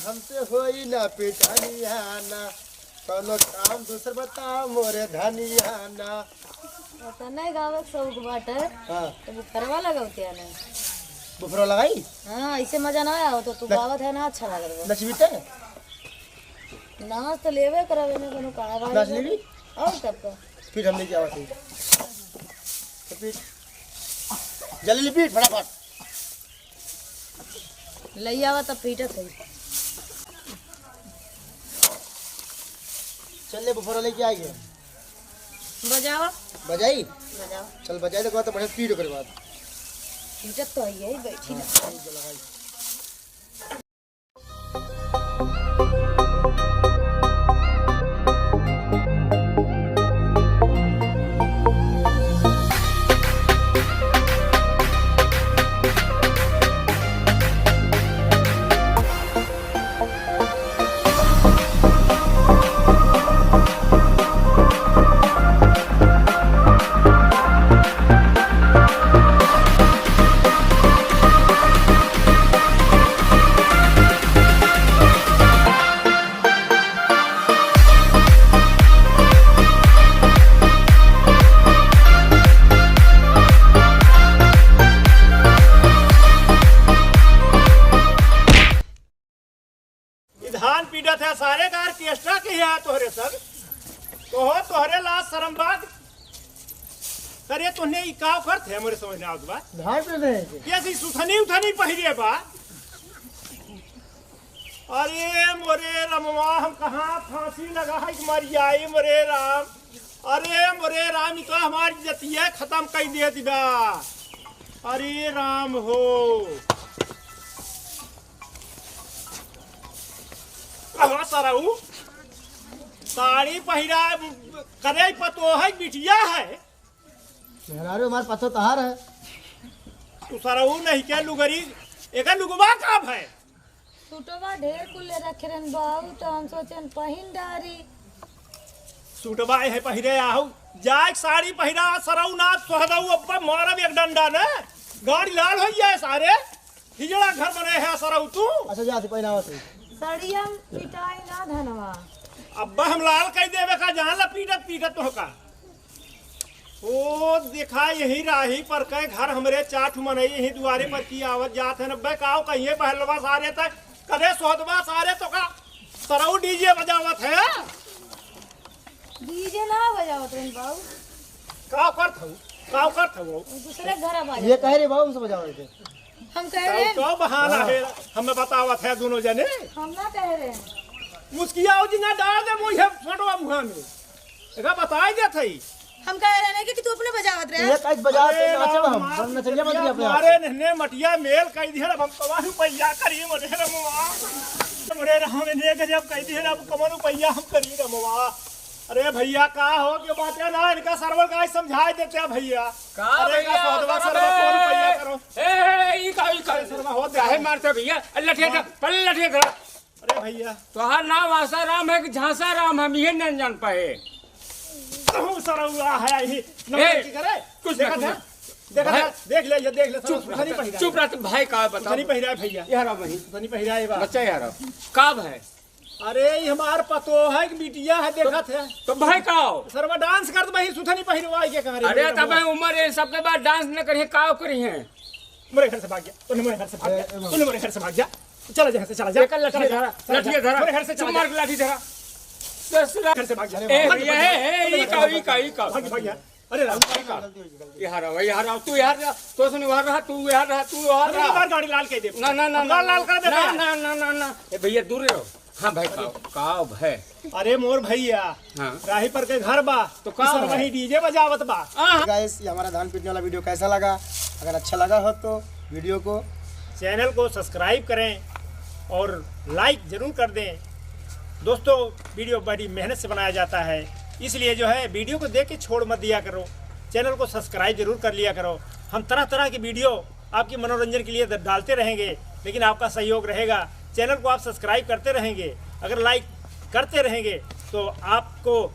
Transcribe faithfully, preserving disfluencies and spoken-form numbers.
हमसे होई ना पिटनिया ना, कौनो काम दूसर बता मोरे धनिया ना। तो नहीं गावे के शौक बाटे, हाँ। तो बुफरवा लगावते हैं ना। बुफरवा लगाई? हाँ, ऐसे मजा ना आवे, तो तू ना-, गावत है ना, अच्छा लागत बा। नचबी ते? नाच तो लेवे करवे ना, कोनो कहा बात नाच नहीं। लेबी? और तब का? फिर हम लेके आवा थे। तो फिर जल्दी पीट फटाफट। लई आवा तब पीटत है। चल ले बुफरवा लेके आई है। बजावा। बजाई? बजावा। चल बजाई तो कहता बढ़िया पीट ओकरे बाद। पीटत तो है यही बैठी ना। हाँ, ठीक है, लगाई। ई धान पीटत है सारे का orchestra के है तोहरे सब। कहो तोहरे लाज शरम बात। अरे तोहने ई का करत है मोरे समझ में आवत बा? धान पीटत है। कैसी सुथनी उथनी पहिरे बा? अरे मोरे रमवा, हम कहाँ फांसी लगा है कि मर जाए मोरे राम। अरे मोरे राम, ई तो हमारी जतिया खत्म कर दे दिबा। अरे राम हो। अहो सरऊ, साड़ी पहिरा, करे पतोह है, बिटिया है। मेहरारू हमार पतोह तहार है। तू सरऊ नहीं के लुगरी, एकर लुगवा का भय? सूटवा ढेर कुल ले रखे रहन बाऊ, तो हम सोचन पहिन डारी। सूटवा है पहिरे आहू, जाए साड़ी पहिरा, सरऊ ना सोहदऊ अब्बा मारब एक डंडा ने, गाड़ी लाल हो जाए सारे। हिजड़ा घर बने है सरऊ तू। अच्छा, जा, से पहनावा से। सड़िया में पिटाई ना धनवा। अब्बा हम लाल कह देवे का, जान ला पीटत पीटत तो का। ओ देखा, यही राही पर के घर हमरे चार ठो मनई यही दुआरे पर की आवत जात है। अब्बे काव कहिए बहलवा सारे तक, कदे सोहदवा सारे तो का सरऊ DJ बजावत है। DJ ना बजावत रहन बाऊ। काव करत हऊ? काव करत हऊ? दूसरे घर आ ये कहे रे बाबू, हमसे बजाओ इसे। हम कह रहे हैं। तो बहाना हाँ। है, हमें बतावत है दोनों जने। हम ना कह रहे हैं। मुस्किया हो जी ना डाल दे मुझे फोटो मुहा में। देखा बताई देत है। हम कह रहे हैं कि, कि तू अपने बजावत रहे। ये काज बजावत अरे है, नाचब हम। राम, हम नचनिया बंद अपने आप मारे से। नहने मटिया मेल कई दिहन, अब हम कमा रुपया करी मोरे रमवा। मोरे राम ने गजब कई दिहन, अब कमा रुपया हम करी रमवा। अरे भैया, का हो के बात है ना, इनका सरवर का समझाई देते हैं भैया। का अरे भैया, का सोदवा का सरवर रे? कौन भैया करो? ए, ए, ई का, ई का? अरे सरवा हो काहे दे। मारते भैया? अरे लठिया धर, हाँ। पहले लठिया धर। अरे भैया। तोहार नाम आसाराम है कि झांसाराम है, हम ये नहीं जान पाए। तू सरवा है ही, नौटंकी ए, करे। कुछ ना, देखा कुछ था? ना। देखा भाई, था? देख ले, ये देख ले, चुप सरवा रह, नहीं पहिरा चुप है। रह, तू भाई का बता। नहीं पहिरा है भैया। यार, अब वही। नहीं पहिरा है बा। बच्चा यार, अब। का है? अरे, ई हमार पतोह है कि बिटिया है, देखत है। तो भाई का हो? सरवा dance करत बही, सुथनी पहिरवाई के कहाँ रे अरे, मेरे तब रमवा? उम्र है, सबके बाद dance न करिए, का करिए? मोरे घर से भाग जा, तूने मोरे घर से भाग जा, ए, ए, तूने मोरे घर से भाग जा। चला जा, यहाँ से चला जा। एकर लठिया चला जा, धरा, चला जा। लठिया धरा। मोरे घर से चुप चला मार जा। के लाठी धरा। ससुरा। घर से भाग जा। ए, भाग, ये, भाग, ए, ए, भाग, ई का, भाग, ई का, ई का? भाग, भाग जा। अरे राम, भाई का? गलती हो गई, गलती। यहाँ रहो, यहाँ रहो, तू यहाँ रहो, तो सुन यहाँ रहा, तू यहाँ रहा, तू यहाँ अरे रहा। बार गाड़ी लाल कह दे। ना, ना, ना, हम ना, लाल, ना। लाल कर देते ना, हैं। ना, ना, ना, ना। ए भैया दूर रहो। हाँ भाई, काव, काव है। अरे मोर भैया, हाँ। राही पर के घर बा, तो काव सर है? वही DJ बजावत बा। हाँ। Guys, ये हमारा धान पीटने वाला video कैसा लगा? अगर अच्छा लगा हो तो video को channel को subscribe करें और like जरूर कर दें। दोस्तों, video बड़ी मेहनत से बनाया जाता है, इसलिए जो है video को देख के छोड़ मत दिया करो, channel को subscribe जरूर कर लिया करो। हम तरह तरह की video आपके मनोरंजन के लिए द-, डालते रहेंगे, लेकिन आपका सहयोग रहेगा। Channel को आप subscribe करते रहेंगे, अगर like करते रहेंगे तो आपको